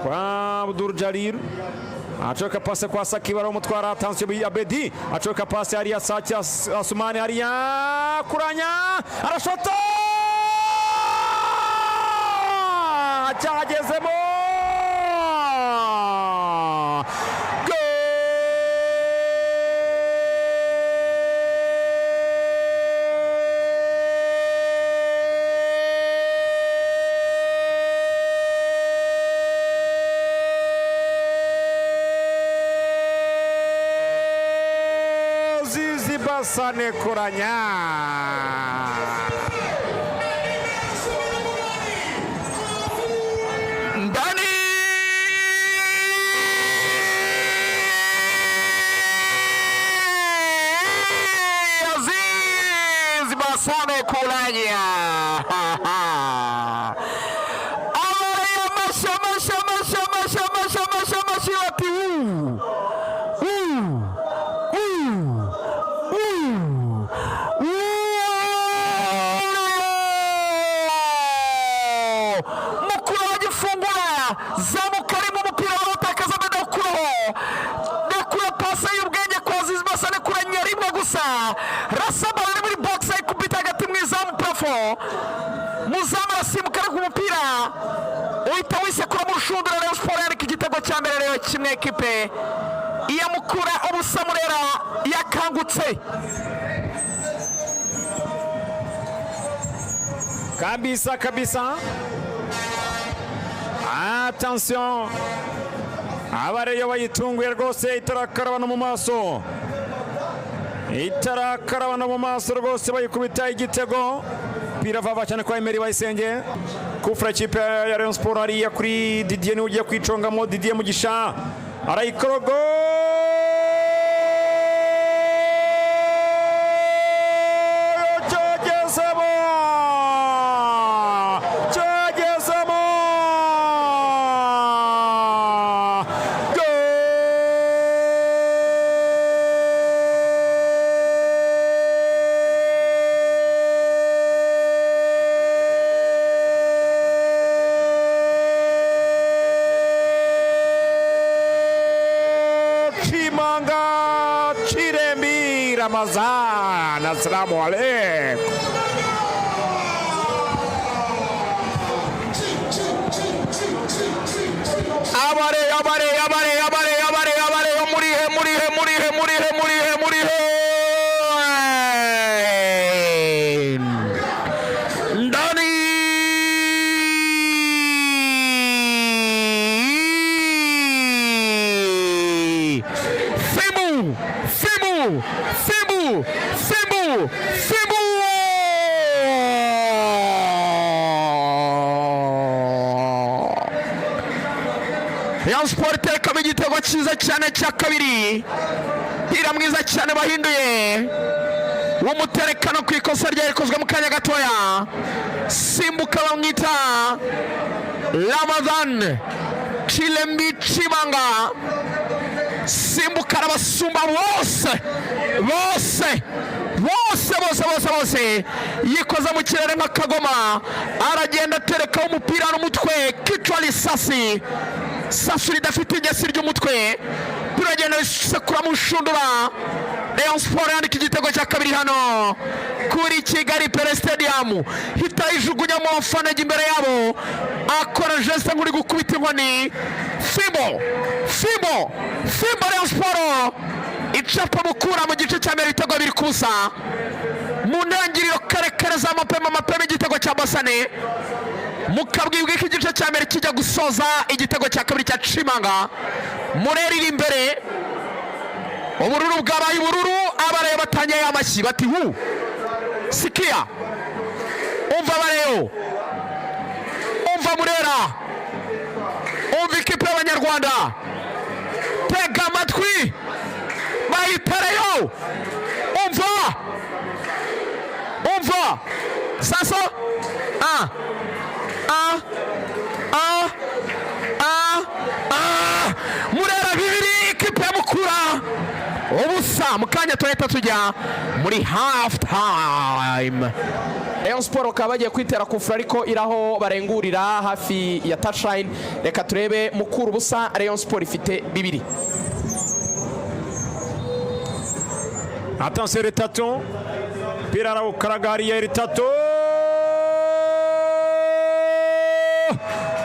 Kwa Abdul Jalil, acoka pase kwa Saki, baramutwara. Attention, Abedi acoka pase hariya, Saki Asumani hariya, Kuranya arashota, cyagezemo! Zizi Basane Kuranya. Ndani. Aziz Basane Kulanya. Abareye amashyi, amashyi, amashyi, amashyi, amashyi, amashyi, amashyi, bati wuu wuu wuu wuu wuu. Mukura bagifungura, zamuka arimo umupira barawutakaza, badakuraho dekura pase y'ubwenge kwa Aziz Basane Kuranya rimwe gusa, rasaba ari muri box, ayikubita hagati mu izamu, plafond. Muzamu arasimbuka, ariko umupira uhita wisekura mu rushundura. Rayon Sport yandika igitego cya mbere rero, 1 ekipe iya Mukura ubusa. Murera yakangutse. Kabisa kabisa. Attention, abareyo bayitunguye rwose, itarakaraba no mu maso, itarakaraba no mu maso rwose, bayikubita igitego. Pira vava cyane kwa Emery Bayisenge. Kufra ikipe ya Rayon Sport hariya kuri Didier, niwe ugiye kwicongamo. Didier Mugisha arayikorogo. Cyagezemo, cyagezemo! Gol! Chimanga Chirembi Ramazan, assalamu alaikum. Abare, abare, abare, abare, abare, abare, murihe, murihe, murihe, murihe, murihe, murihe? Ndani. Fimbu, fimbu, fimbu, fimbu, fimbu! Rayon Sport iterekamo igitego cyiza cyane cya kabiri. Mpira mwiza cyane bahinduye w'umuterekano ku ikosa ryari rikozwe mu kanya gatoya. Simbuka, bamwita Ramadhan Chilembi Chimanga, simbuka arabasumba bose, bose, bose, bose, bose, bose, yikoza mu kirere nka kagoma, aragenda aterekaho umupira n'umutwe, kichwa risasi, sasu ridafite ingesi ry'umutwe, turagenda bisekura mu nshundura. Rayon Sport yandika igitego cya kabiri hano kuri Kigali Pele Stadium. Hita yijugunya mu bafana imbere yabo, akora geste nk'uri gukubita inkoni. Fimbo, fimbo, fimbo! Rayon Sport icapa Mukura mu gice cya mbere ibitego 2-0. Mu ntangiriro kare kare za mapema mapema, igitego cya Basane. Mukabwibwa ko igice cya mbere kijya gusoza, igitego cya kabiri cya Cimanga. Murera iri imbere, ubururu bwabaye ubururu. Abareyo batangiye amashyi bati hu sikia, umva abareyo, umva Murera, umva ikipe y'Abanyarwanda, tega amatwi, bayitereyo, umva, umva sasa, ah ah ah ah ah! Murera 2, ikipe ya Mukura ubusa. Mu kanya turahita tujya muri half time. Rayon Sport bakaba bagiye kwitera kufura, ariko iraho barengurira hafi ya touchline. Reka turebe. Mukura ubusa, Rayon Sport ifite bibiri. Attention, Ritatu. Mpira arawukaraga hariya Ritatu.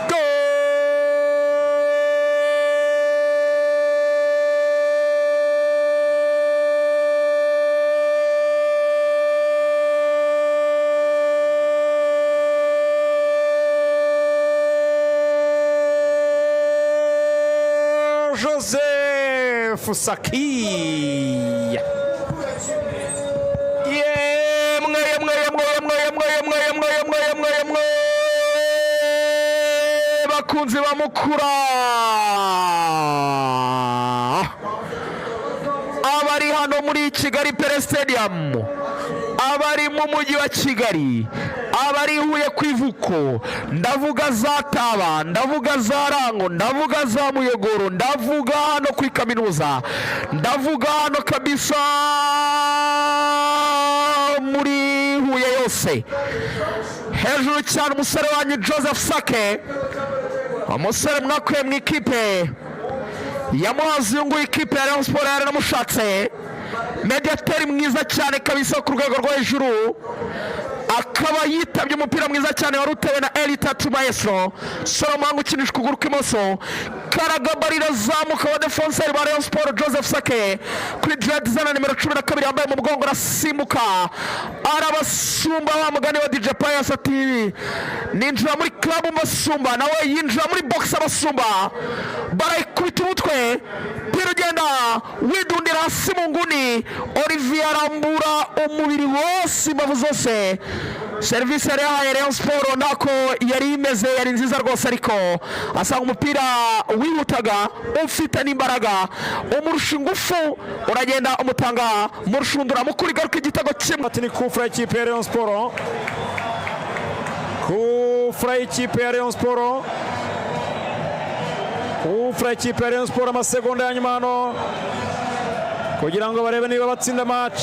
Goal! Joseph Saki. Yemwe, yemwe, yemwe, yemwe, yemwe, yemwe, yemwe, yemwe, yemwe, yemwe, bakunzi ba Mukura, abari hano muri Kigali Pele Stadium, abari mu mujyi wa Kigali, abari i Huye ku ivuko, ndavuga za Taba, ndavuga za Rango, ndavuga za Muyogoro, ndavuga hano kuri kaminuza, ndavuga hano kabisa muri Huye yose. Hejuru cyane umusore wanyu Joseph Sake, umusore mwakuye mu ikipe ya Muhazi, uyu nguyu ikipe ya Rayon Sport yaranamushatse, mediateri mwiza cyane kabisa ku rwego rwo hejuru, akaba yitabye umupira mwiza cyane wari utewe na Elita Maestro Solomon ukinisha ukuguru kw'imoso, karagaba rirazamuka wa defenseri ba Rayon Sport Joseph Sake kuri dread zana nimero 12 yambaye mu mugongo, arasimbuka arabasumba. Wa mugani wa DJ Pius ati: "Ninjira muri club mbasumba." Nawe yinjira muri box abasumba, barayikubita umutwe, umupira ugenda widundira hasi mu nguni. Olivier arambura umubiri wose, imbavu zose. Serivisi yari yahaye Rayon Sport ntako yari imeze, yari nziza rwose, ariko asanga umupira wihutaga ufite n'imbaraga, umurusha ingufu, uragenda umutanga mu rushundura. Mukura igaruka igitego kimwe. Ati ni kufura y'ikipe ya Rayon Sport, kufura y'ikipe ya Rayon Sport, kufura y'ikipe ya Rayon Sport. Amasegonda ya nyuma hano kugira ngo barebe niba batsinda match.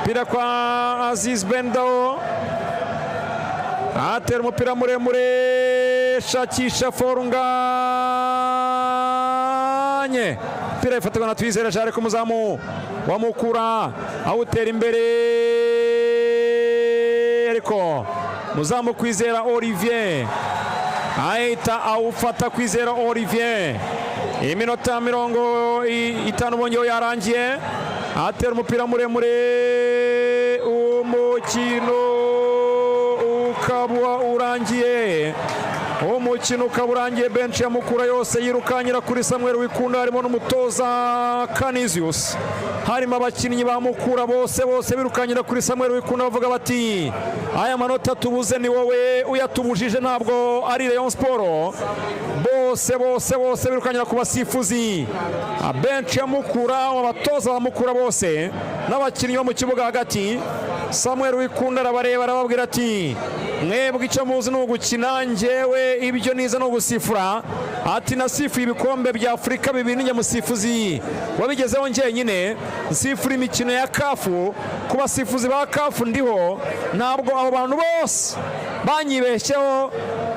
Umupira kwa Aziz Bendao, atera umupira muremure, shakisha Forunganye. Umupira ifatirwa na Twizere Jare ku muzamu wa Mukura, awutera imbere, ariko muzamu Kwizera Olivier ahita awufata. Kwizera Olivier, iminota 50 bongewe yarangiye. Atera umupira muremure, umukino ukaba urangiye, umukino ukaba urangiye. Benshi ya Mukura yose yirukanyira kuri Samuel Wikunda, harimo n'umutoza Canisius, harimo abakinnyi ba Mukura bose bose birukanyira kuri Samuel Wikunda, bavuga bati: "Aya manota tubuze ni wowe uyatubujije, ntabwo ari Rayon Sport." Bose bose bose birukanyira ku basifuzi, benshi ya Mukura, abatoza ba Mukura bose n'abakinnyi bo mu kibuga hagati. Samuel Wikunda arabareba, arababwira ati: "Mwebwe icyo muzi ni ugukina, njyewe ibyo nize ni ugusifura." Ati: "Nasifuye ibikombe bya Afurika bibiri, ninjye musifuzi wabigezeho njyenyine, nsifura imikino ya CAF, ku basifuzi ba CAF ndiho. Ntabwo abo bantu bose banyibeshyeho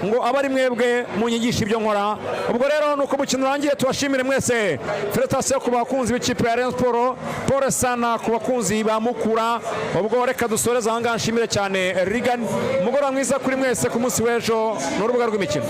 ngo abe ari mwebwe munyigisha ibyo nkora." Ubwo rero ni uko umukino urangiye. Tubashimire mwese. Félicitations ku bakunzi b'ikipe ya Rayon Sport, pole sana ku bakunzi ba Mukura. Ubwo reka dusoreze aha ngaha. Nshimire cyane Regan. Umugoroba mwiza kuri mwese, ku munsi w'ejo ni urubuga rw'imikino.